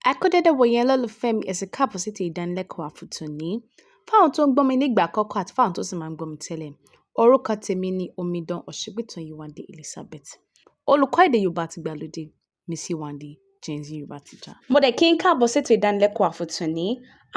Ẹ kú dédé ìwòyí ẹ̀yin olólùfẹ́ mi, ẹ sì káàbọ̀ sí ti ìdánilẹ́kọ̀ọ́ wa fún tòní. Fáwọn tó ń gbọ́ mi nígbà àkọ́kọ́ àti fáwọn tó sì máa ń gbọ́ mi tẹ́lẹ̀. Orúkọ tèmi ni Omidan Ọ̀ṣípìtàn Yewande Elizabeth. Olùkọ́ èdè Yorùbá ti gbàlódé, Miss Yewande, Gen Z Yorùbá teacher. Mo dẹ̀ kí n káàbọ̀ sétò ìdánilẹ́kọ̀ọ́ wa fún tòní.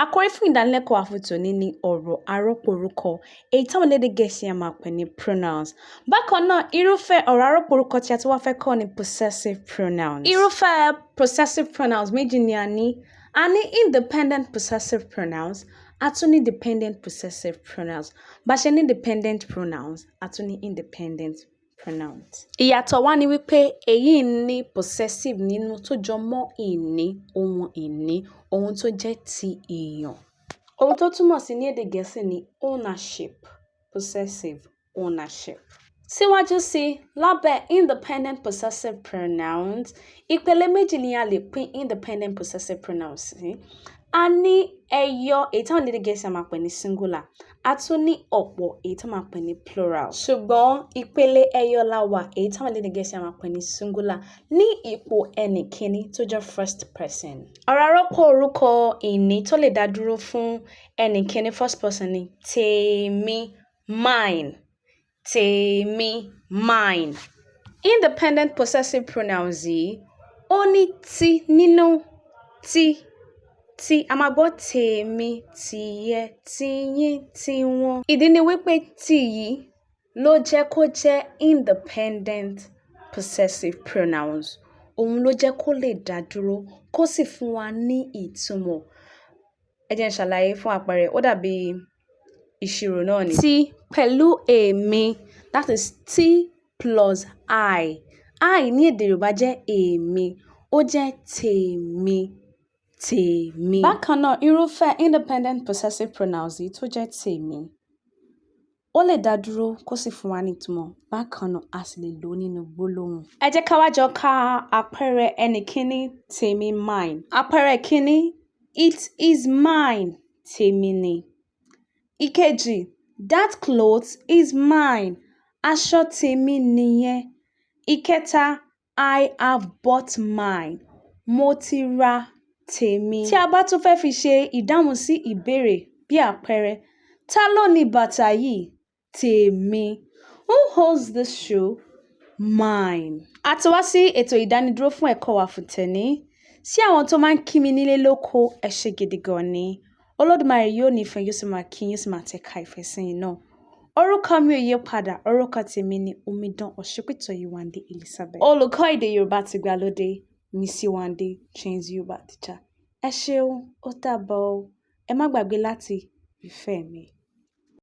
Àkórí fún ìdánilẹ́kọ̀ọ́ wa fún tòní ni ọ̀rọ̀ arọ́pò orúkọ, èyí táwọn elédè Gẹ̀ẹ́sì a máa pè ní pronouns. Bákan náà, irúfẹ́ ọ̀rọ̀ arọ́pò orúkọ tí a tún wá fẹ́ kọ́ ni possessive pronouns. Irúfẹ́ possessive pronouns méjì ni a ní. A ní independent possessive pronouns, a tún ní dependent possessive pronouns. Bá ṣe ní dependent pronouns, a tún ní independent pronouns. Ìyàtọ̀ wá ni wípé èyí ní possessive nínú tó jọ mọ́ ìní, ohun ìní, ohun tó jẹ́ ti èèyàn. Ohun tó túmọ̀ sí ní èdè Gẹ̀ẹ́sì ni ownership, possessive ownership. Síwájú sí i, lábẹ́ independent possessive pronouns, ìpele méjì ni a lè pín independent possessive pronouns sí. A ní ẹyọ, èyí táwọn elédè Gẹ̀ẹ́sì a máa pè ní singular. A tún ní ọ̀pọ̀, èyí tí wọ́n máa pè ní plural. Ṣùgbọ́n ìpele ẹyọ la wà, èyí táwọn elédè Gẹ̀ẹ́sì a máa pè ní singular ní ipò ẹnì kíní tó jẹ́ first person. Ọ̀rọ̀ arọ́pò orúkọ ìní tó lè dá dúró fún ẹnì kíní, first person, ni tèmi, mine, tèmi, mine. Independent possessive pronouns yìí, ó ní tí nínú, tí, tí a máa gbọ́ tèmi, tìyẹ, tiyín, tiwọn. Ìdí ni wípé tí yìí ló jẹ́ kó jẹ́ independent possessive pronouns. Òun ló jẹ́ kó lè dá dúró kó sì fún wa ní ìtumọ̀. Ẹ jẹ́ n ṣàlàyé fún àpẹẹrẹ, ó dàbí ìṣirò náà ni. Tí pẹ̀lú èmi, that is tí plus I. I ní èdè Yorùbá jẹ́ èmi, ó jẹ́ tèmi, tèmi. Bákan náà, irúfẹ́ independent possessive pronouns yìí tó jẹ́ tèmi, ó lè dá dúró kó sì fún wa ní ìtumọ̀. Bákan náà, a sì lè lò ó nínú gbólóhùn. Ẹ jẹ́ ká wá jọ ka àpẹẹrẹ ẹnì kíní, tèmi, mine. Àpẹẹrẹ kíní, it is mine, tèmi ni. Ìkejì, that cloth is mine, aṣọ tèmi nìyẹn. Ìkẹta, I have bought mine, mo ti ra tèmi. Tí a bá tún fẹ́ fi ṣe ìdáhùn sí ìbéèrè bí àpẹẹrẹ, ta ló ni bàtà yìí? Tèmi. Who owns this shoe? Mine. A ti wá sí ètò ìdánidúró fún ẹ̀kọ́ wa fún tòní. Sí àwọn tó máa ń kí mi nílé lóko, ẹ ṣé gidi gan ni. Olódùmarè yóò nífẹ̀ẹ́, yóò sì máa kí yín, yóò sì máa tẹ̀ka ìfẹ́ sí yín náà. Orúkọ mi ò yí padà, orúkọ tèmi ni Omidan Ọ̀ṣípìtàn Yewande Elizabeth. Olùkọ́ èdè Yorùbá ti gbàlódé, Miss Yewande, Gen Z Yorùbá teacher. Ẹ ṣeun, ó dàbọ̀ o. Ẹ má gbàgbé láti ìfẹ́ mi.